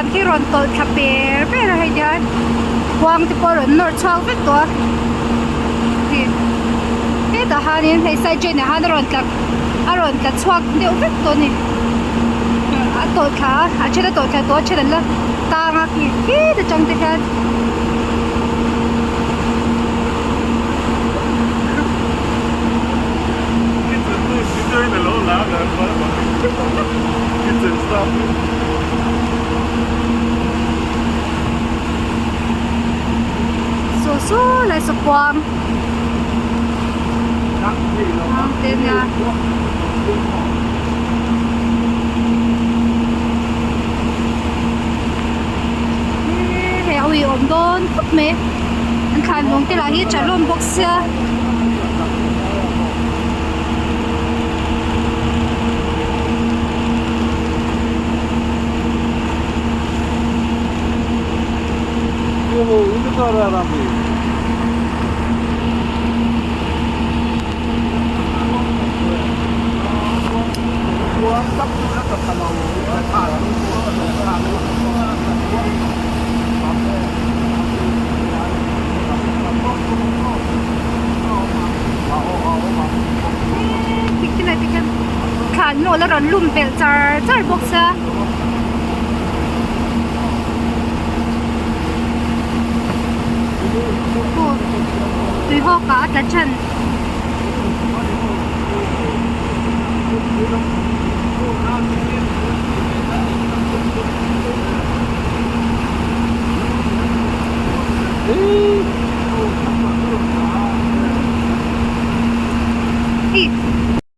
thlan khi rawn tawlh thla per per a hei hian khuang te pawh a rawn nawr chhuak vek tawh a khi hetah hianin hei side drain ah hian a rawn tla a rawn tla chhuak deuh vek tawh a ni a tawlh thla a a then a tawlh thla tawh a a then an la tang a khi khit atang te khian. Saw saw lai saw kuang te nia hei a uiawm dawn khawp mai an thlan lung te lah hi tha hlawm bawk sia. Thlan nawl a rawn lum belh char char bawk sia. Tui hawk ah a tla than.